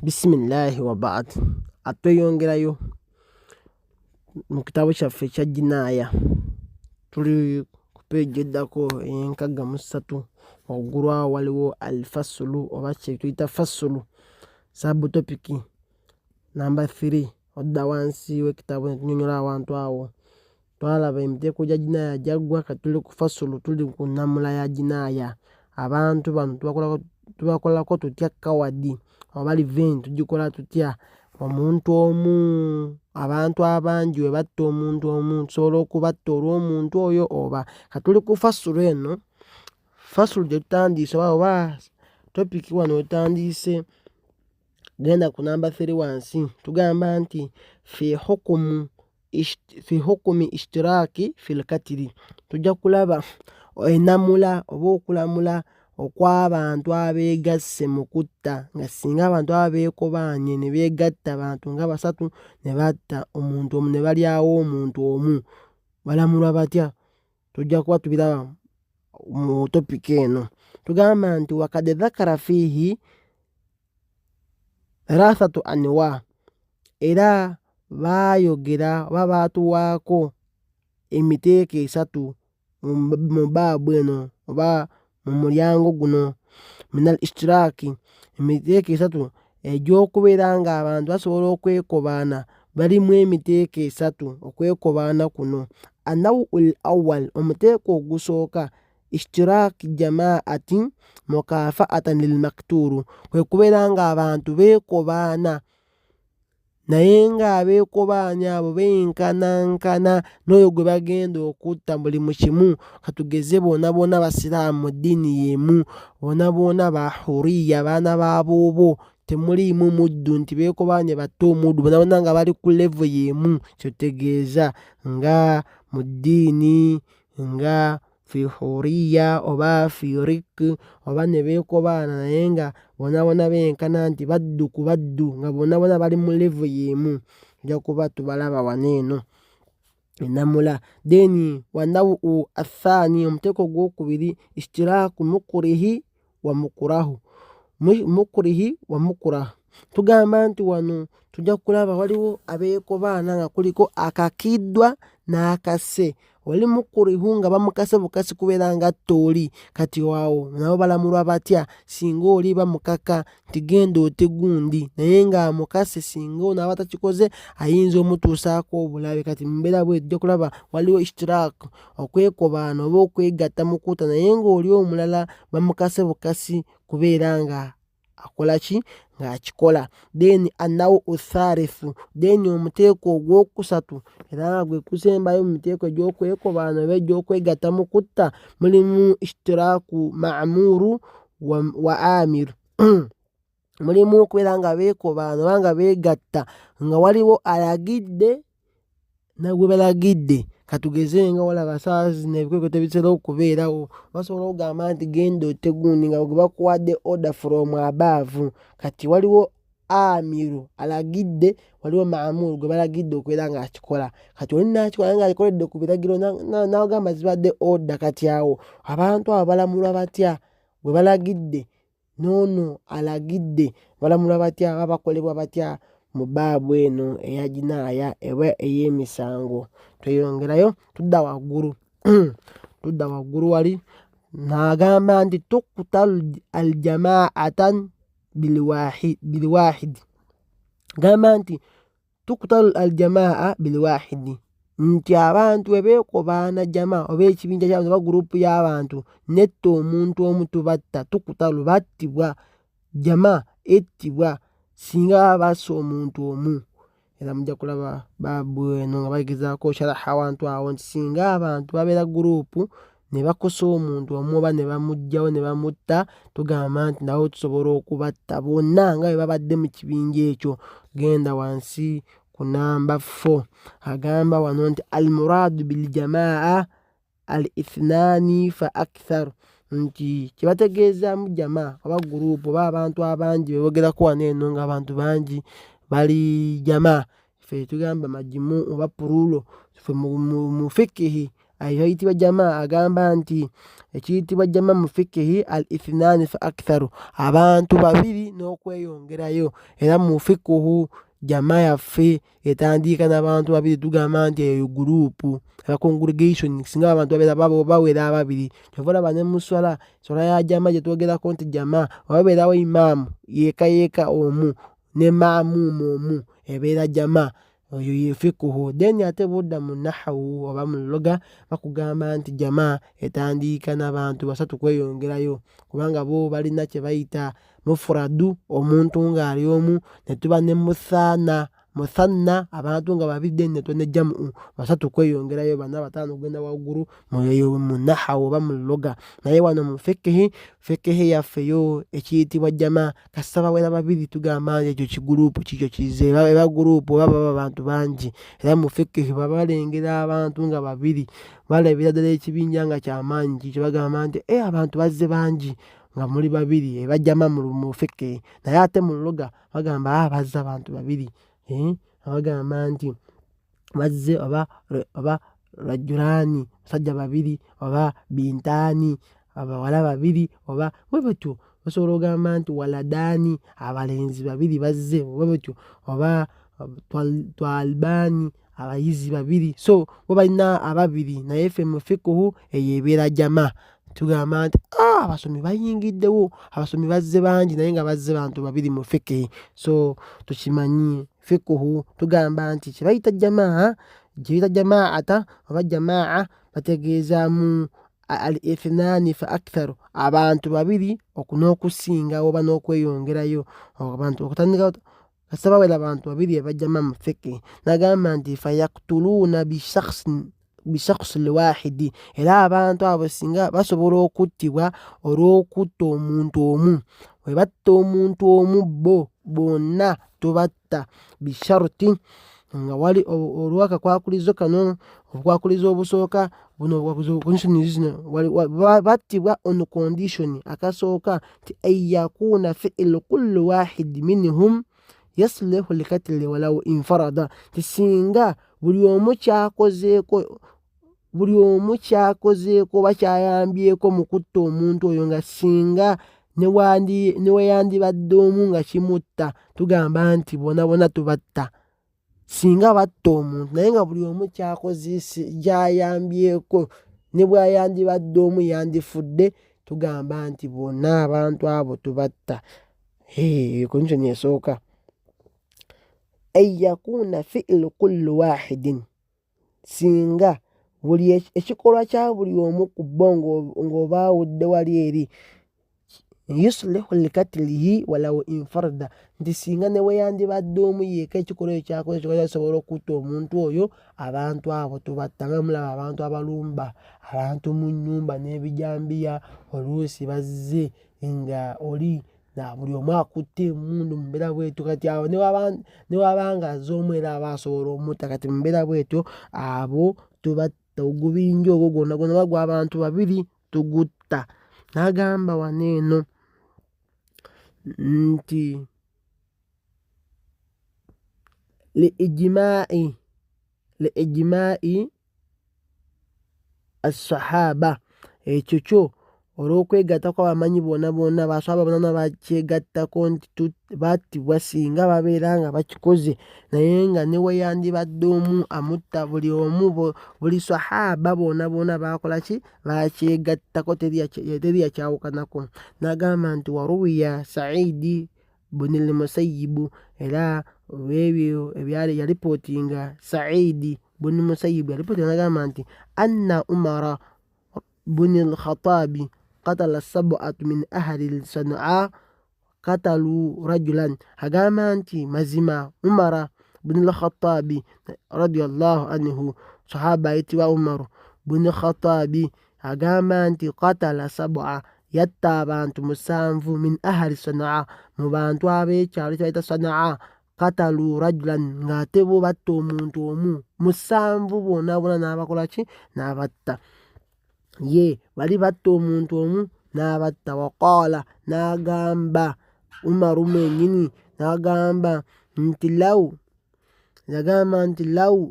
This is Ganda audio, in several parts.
Bisimillahi wabaad, atweyongerayo mu kitabo kyaffe ekya jinaaya. Tuli ku peegi eddako ey'enkaaga mu ssatu. Waggulu awo waliwo alfasulu oba kyetuyita fasulu, sabutopiki namba 3. Odda wansi w'ekitabo netunyonyola awantu awo. Twalaba emiteeko gya jinaaya gyaggwa, kati tuli ku fasulu, tuli ku nnamula ya jinaaya. Abantu bano tubakolako tutya kawadi oba revenge, tugikola tutya? Omuntu omu, abantu abangi we batta omuntu omu, tusobola okubatta olw'omuntu oyo oba? Kati tuli ku fasulu eno, fasulu gye tutandiise oba topiki wano wetutandiise. Genda ku namba 3 wansi, tugamba nti fi hukumi ishtiraaki fil katiri. Tujja kulaba enamula oba okulamula okw'abantu abeegasse mu kutta, nga singa abantu aba beekobaanye ne beegatta abantu nga basatu ne batta omuntu omu ne balyawo omuntu omu, balamulwa batya? Tujja kuba tubiraba mu topiki eno. Tugamba nti wakad dhakara fiihi thalathatu anwa, era baayogera oba baatuwaako emiteeko esatu mu baabu eno oba mu mulyango guno minal ishtiraaki, emiteeko esatu egy'okubeera ng'abantu basobola okwekobaana. Balimu emiteeko esatu okwekobaana kuno. Anawu l awal, omuteeko ogusooka, ishtiraaki jamaatin mukafaatan lilmakturu, kwe kubeera ng'abantu beekobaana naye ng'abeekobaanya abo benkanankana n'oyo gwe bagenda okutta buli mu kimu. Katugeze bonna bonna basiraamu mu ddiini y'emu, bonna bonna ba huriya, baana ba boobo, temuliimu muddu nti beekobaanye batte omuddu, bonna bonna nga bali ku levo y'emu. Kyotegeeza nga mu ddiini, nga fi huriya oba fi rik, oba ne beekobaana naye nga bonna bonna benkana nti baddu ku baddu, nga bonna bonna bali mu levo y'emu. Tujja kuba tubalaba wano eno enamula. Then wanawu athaani, omuteeko ogwokubiri, ishtiraaku mukurihi wa mukurahu, mukurihi wa mukurahu. Tugamba nti wano tujja kulaba waliwo abeekobaana nga kuliko akakiddwa n'akase. Oli mukurihu nga bamukase bukasi kubeera nga atta oli, kati awo nabo balamulwa batya? Singa oli bamukaka nti genda ote gundi, naye ng'amukase, singa ono aba takikoze ayinza omutuusaako obulabe. Kati mu mbeera bw'etyo tujja kulaba waliwo ishtiraak, okwekobaana oba okwegatta mu kutta, naye ng'oli omulala bamukase bukasi kubeera nga akola ki? Ng'akikola. Then anawu utharithu, then omuteeko ogwokusatu era nga gwe gusembayo mu miteeko egy'okwekobaana oba egy'okwegatta mu kutta, mulimu ishtiraaku ma'muru wa amiru. Mulimu okubeera nga beekobaana oba nga beegatta nga waliwo alagidde nagwe balagidde. Katugeze nga walaba saawa zino ebikwekweto ebitera okubeerawo, basobola okugamba nti genda otte gundi nga gwe bakuwadde order from above. Kati waliwo amiru alagidde, waliwo ma'muru gwe balagidde okubeera ng'akikola. Kati oli n'akikola naye ng'akikoledde ku biragiro n'agamba zibadde order. Kati awo abantu abo balamulwa batya? Gwe balagidde n'ono alagidde balamulwa batya oba bakolebwa batya mu baabu eno eya jinaaya oba ey'emisango? Tweyongerayo, tudda waggulu tudda waggulu wali n'agamba nti tukutalu aljamaatan bilwahidi. Gamba nti tukutalu aljamaa bilwahidi, nti abantu bwe beekobaana jama oba ekibinja ky'abantu oba gurupu y'abantu netta omuntu omu tubatta. Tukutalu battibwa, jama ettibwa singa baba basse omuntu omu. Era mujja kulaba baabu eno nga bagezaako sharaha awantu awo nti singa abantu babeera gurupu ne bakosa omuntu omu oba ne bamuggyawo ne bamutta, tugamba nti nabo tusobola okubatta bonna nga bwe babadde mu kibinja ekyo. Genda wansi ku namba 4, agamba wano nti almuradu biljamaa al ithnaani fa akthar, nti kye bategeezaamu jama oba gurupu oba abantu abangi be boogerako wano eno ng'abantu bangi bali jama, ffe tugamba majimu oba purulo. Ffe mu fikihi Ekiyitibwa jama agamba nti ekiyitibwa jama mu fikihi al ithnaani fa aktharu, abantu babiri n'okweyongerayo. Era mu fikuhu jama yaffe etandiika n'abantu babiri, tugamba nti eyo gurupu eba congregation, singa abantu babeera bawera ababiri. Kyova olaba ne mu swala, swala ya jama gye twogerako nti jama wabeerawo imaamu yeeka yeeka omu ne maamuumu omu, ebeera jama. Oyo ye fikuhu. Then ate bw'odda mu nahawu oba mu luga bakugamba nti jama etandiika n'abantu basatu kweyongerayo, kubanga bo balina kye bayita mufuradu, omuntu ng'ali omu, ne tuba ne muthaana, muthanna abantu nga babiri, then ne tuba ne jamu basatu kweyongerayo, bana bataano kugenda waggulu mu nahawu oba mu luga. Naye wano mu fikihi, fikihi yaffe yo ekiyitibwa jama kasita bawera babiri tugamba nti ekyo kigurupu kikyo kizze, eba gurupu oba baba bantu bangi. Era mu fikihi baba balengera abantu nga babiri, balabira ddala ekibinja nga kyamaanyi kikyo, bagamba nti abantu bazze bangi nga muli babiri, eba jama mu fikihi. Naye ate mu luga bagamba bazze abantu babiri, bagamba nti bazze oba rajulani, basajja babiri, oba bintaani, abawala babiri, oba bwe batyo. Osobola okugamba nti waladaani, abalenzi babiri bazze, bwe batyo, oba twalibaani, abayizi babiri. So bo balina ababiri, naye ffe mu fikuhu eyo ebeera jama. Tugamba nti abasomi bayingiddewo, abasomi bazze bangi, naye nga bazze bantu babiri mu fikihi. So tukimanyi fikuhu tugamba nti kye bayita jamaa, kye bayita jamaata oba jamaa bategeezaamu al ithnaani fa aktharu, abantu babiri n'okusingawo oba n'okweyongerayo. Abantu okutandika kasita bawera abantu babiri abajjama mu fikihi. N'agamba nti fayaktuluuna bishakhsi lwahidi, era abantu abo singa basobola okuttibwa olw'okutta omuntu omu. Bwe batta omuntu omu bo bonna tubatta bisharuti, nga wali olw'akakwakulizo kano, obukwakulizo obusooka buno condition zino, battibwa on condition. Akasooka nti an yakuuna fi'lu kulli wahidi minhum yaslihu likatili walau infarada, nti singa buli omu kyakozeeko, buli omu kyakozeeko oba kyayambyeko mu kutta omuntu oyo, nga singa ne we yandibadde omu nga kimutta, tugamba nti bonna bonna tubatta singa batta omuntu. Naye nga buli omu kyakoze kyayambyeko, ne bw'ayandibadde omu yandifudde, tugamba nti bonna abantu abo tubatta. Condition esooka an yakuuna fi'lu kulli wahidin, singa buli ekikolwa kya buli omu ku bo ng'obaawudde wali eri yuslihu likatilihi walau infarada, nti singa ne we yandibadde omu yeeka ekikolwa ekyo kyakoze kikola kisobola okutta omuntu oyo, abantu abo tubatta. Nga mulaba abantu abalumba abantu mu nnyumba n'ebijambiya, oluusi bazze nga oli na buli omu akutte emmundu mu mbeera bw'etyo. Kati awo ne waba nga azze omu era aba asobola omutta. Kati mu mbeera bw'etyo abo tubatta, ogubinja ogwo gwonna gwonna oba gw'abantu babiri tugutta. N'agamba wano eno nti li ijimai assahaba, ekyo kyo olw'okwegatta kw'abamanyi bonna bonna, baswahaba bonna bakyegattako nti battibwa singa babeera nga bakikoze, naye nga ne we yandibadde omu amutta, buli omu buli swahaba bonna bonna baakola ki, bakyegattako, teri yakyawukanako. N'agamba nti waruwiya Saidi bunil Musayyibu, era ebyo ebyali yalipootinga Saidi bun Musayyibu yalipootinga n'agamba nti anna Umara bun al-Khattabi qatala sab'atu min ahli Sanaa qatalu rajulan, agamba nti mazima Umara bun al-Khattabi radiyallahu anhu, sahaba ayitibwa Umaru bun Khattabi agamba nti qatala sab'a, yatta abantu musanvu min ahli Sanaa, mu bantu ab'ekyalo kye bayita Sanaa, qatalu rajulan, ng'ate bo batta omuntu omu, musanvu bonna bonna n'abakola ki, n'abatta. Ye bali batta omuntu omu n'abatta. Waqaala, n'agamba Umaru mwennyini, n'agamba nti law, yagamba nti law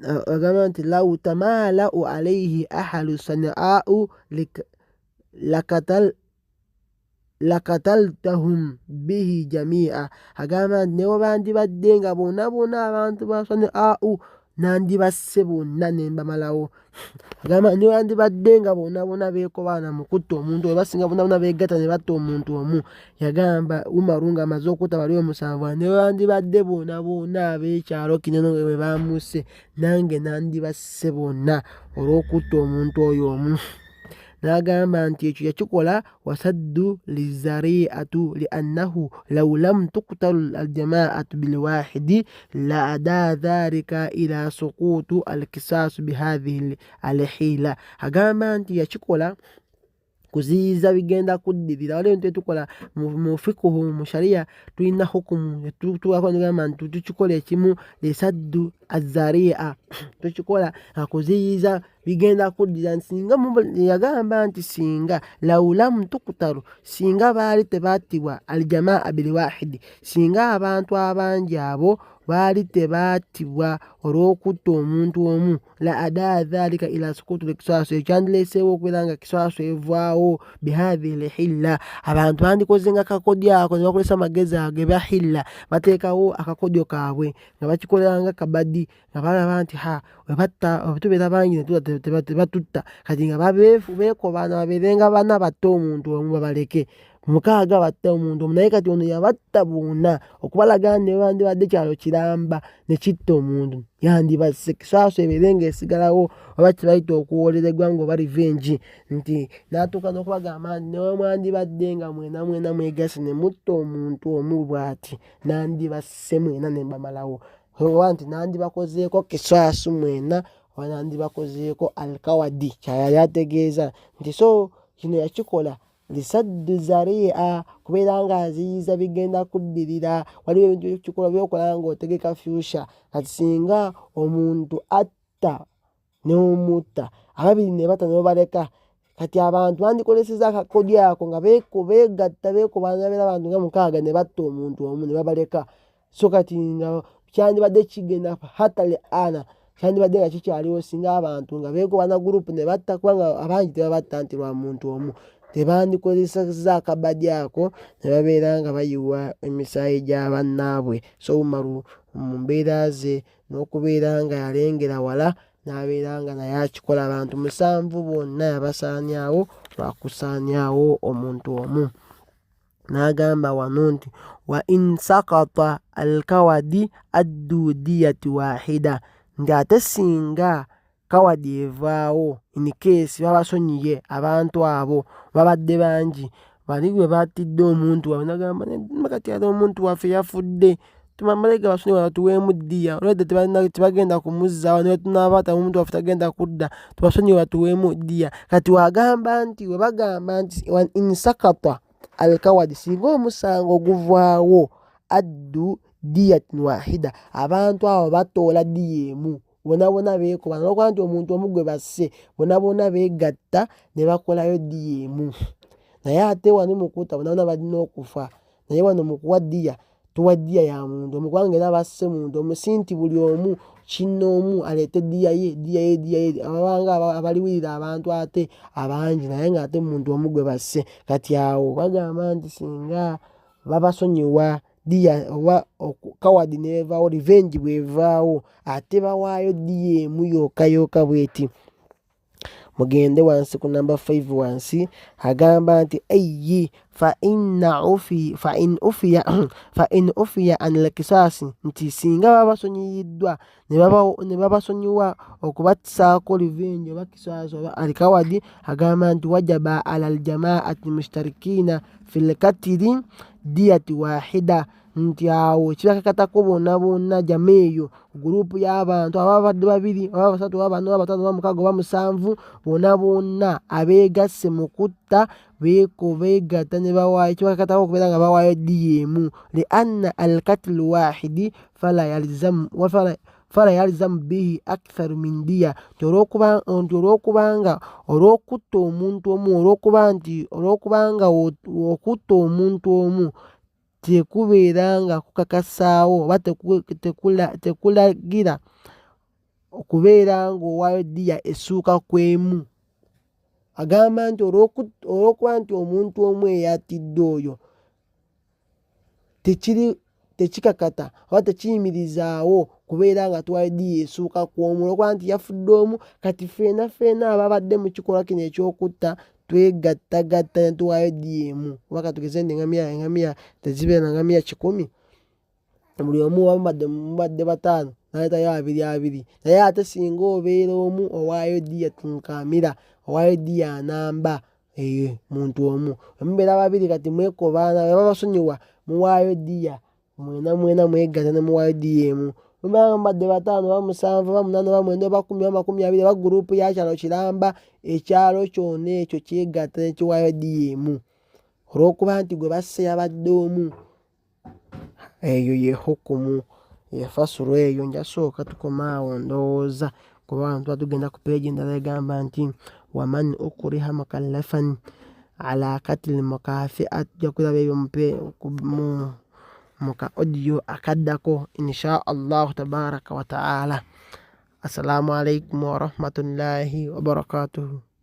Agamba nti lau tamalau alaihi ahalu sanaau lakataltahum bihi jamia. Agamba nti newebandibadde nga bonna bonna abantu ba sanaau nandibasse bonna ne mbamalawo. Agamba newandibadde nga bonna bonna beekobaana mu kutta omuntu oyo, basinga bonna bonna beegatta ne batta omuntu omu. Yagamba Umaru ng'amaze okutta bali omusanvu, newandibadde bonna bonna ab'ekyalo kino eno bwe bamusse, nange nandibasse bonna olw'okutta omuntu oyo omu. N'agamba nti ekyo yakikola wasaddu lizariatu liannahu law lam tuktalu aljamaatu bilwahidi la ada dhalika ila sukutu alkisaasu bihadhihi alhila. Agamba nti yakikola kuziyiza bigenda kuddirira. Waliwo ebintu byetukola mu fikuhu, mu sharia tulina hukumu tutuwako nigamba nti tukikola ekimu lisaddu azaria, tukikola akuziyiza bigenda kuddira. Nti singa yagamba nti singa laulamu tukutalu, singa baali tebattibwa aljamaa bilwahidi, singa abantu abangi abo baali tebattibwa olw'okutta omuntu omu, la adaa dhalika ila sukutu lkiswasu, ekyandireeseewo okubeera nga kiswasu evaawo bihadhihi lhilla. Abantu bandikoze nga kakodyo ako ne bakozesa amagezi ago eba hilla, bateekawo akakodyo kaabwe nga bakikolera nga kabadi, nga balaba nti ha webatta tubeera bangi tebatutta, kati nga beekobaana babeerenga bana batte omuntu omu babaleke mukaaga batte omuntu omu. Naye kati ono yabatta bonna okubalaga nti nebandibadde kyalo kiramba ne kitta omuntu yandibasse, kisaaso ebeere ng'esigalawo, oba kyebayita okuwoolera eggwanga oba revenge. Nti n'atuuka n'okubagamba nti newemwandibadde nga mwena mwena mwegasse ne mutta omuntu omu bw'ati, nandibasse mwena ne mbamalawo, oba nti nandibakozeeko kisaasu mwena, oba nandibakozeeko alkawadi. Kyayali ategeeza nti so kino yakikola lisaddu zaria, kubeera ng'aziyiza bigenda kuddirira. Waliwo ebintu ebikikola byokola ng'otegeka future. Kati singa omuntu atta n'omutta, ababiri ne batta n'obaleka, kati abantu bandikoleseza akakodyo ako nga beegatta beekobaana babeera abantu nga mukaaga ne batta omuntu omu ne babaleka. So kati nga kyandibadde kigenda hatta le ana, kyandibadde nga kikyaliwo singa abantu nga beekobaana gurupu ne batta, kubanga abangi tebabatta nti lwa muntu omu, tebandikozesezza akabadi ako ne babeera nga bayiwa emisaayi gya bannaabwe. So Umaru mu mbeera ze n'okubeera nga yalengera wala n'abeera nga naye akikola, abantu musanvu bonna yabasaanyaawo lwakusaanyaawo omuntu omu. N'agamba wano nti wa in sakata alkawadi addu diyati wahida, nti ate singa kawadi evaawo, in case babasonyiye abantu abo babadde bangi bali bwe battidde omuntu waabwe, nagamba kati ate omuntu waffe yafudde, tumamalege basonyiwe batuweemu ddiya, olwedde tebagenda kumuzzaawo, ne tunaabata omuntu waffe tagenda kudda, tubasonyiwe batuweemu ddiya. Kati wagamba nti we bagamba nti in sakata alkawadi, singa omusango guvaawo addu diyatin wahida, abantu abo batoola ddiya emu bona bona beekobaana, olwokuba nti omuntu omu gwe basse bona bona beegatta ne bakolayo ddiya emu. Naye ate wano mu kutta bona bona balina okufa, naye wano mu kuwa ddiya tuwa ddiya ya muntu omu, kubanga era basse muntu omu, si nti buli omu kinnoomu aleete ddiya ye, ddiya ye, ddiya ye, ababanga abaliwirira abantu ate abangi, naye ng'ate muntu omu gwe basse. Kati awo bagamba nti singa babasonyiwa ddiya oba kawadi n'evaawo, revenge bw'evaawo, ate bawaayo ddiya emu yokka yokka bw'eti. Mugende wansi ku namba 5 wansi agamba nti ayi fa in ufiya an lkisaasi, nti singa babasonyiyiddwa ne babasonyiwa okubasaako revenge oba kisaasi oba alkawadi, agamba nti wajaba ala aljamaati mushtarikina fi lkatiri diyati wahida, nti awo kibakakatako bonna bonna jama eyo gurupu y'abantu aba babadde babiri oba basatu oba bana oba bataano oba mukaaga oba musanvu, bonna bonna abeegasse mu kutta beegatta ne bawaayo, kibakakatako okubeera nga bawaayo ddiya emu. Li anna alkatlu wahidi fala yalzamu bihi aktharu min diya, nti olwokubanga olw'okutta omuntu omu, olw'okuba nti olw'okubanga okutta omuntu omu tekubeera nga kukakasaawo oba tekulagira Okubeera ng'owaayo ddiya essuuka ku emu. Agamba nti olw'okuba nti omuntu omu eyattidde oyo tekiri tekikakata oba tekiyimirizaawo kubeera nga tuwaayo ddiya esuuka ku omu olwokuba nti yafudde omu kati ffena ffena ababadde mu kikolwa kino eky'okutta twegattagatta ne tuwaayo ddiya emu oba katugeze nti engamiya engamiya tezibeera ngamiya kikumi buli omu oba mubadde mubadde bataano naleetayo abiri abiri naye ate singa obeera omu owaayo ddiya tunkamira owaayo ddiya anamba eyo muntu omu wemubeera babiri kati mwekobaana webabasonyiwa muwaayo ddiya mwena mwena mwegatta ne muwaayo ddiya emu mubeera nga mubadde bataano oba musanvu oba munaana oba mwenda oba kumi oba 20 oba gurupu ya kyalo kiramba ekyalo kyona ekyo kyegatta ne kiwaayo ddiya emu olw'okuba nti gwe basse yabadde omu. Eyo ye hukumu ye fasulu eyo nja sooka tukome awo ndowooza kuba wano tuba tugenda ku peegi endala egamba nti waman ukriha mukallafan ala katili mukafia tujja kulaba ebyo mu ka audio akaddako insha allahu tabaraka wataala. Assalamu alaikum warahmatullahi wabarakatuhu.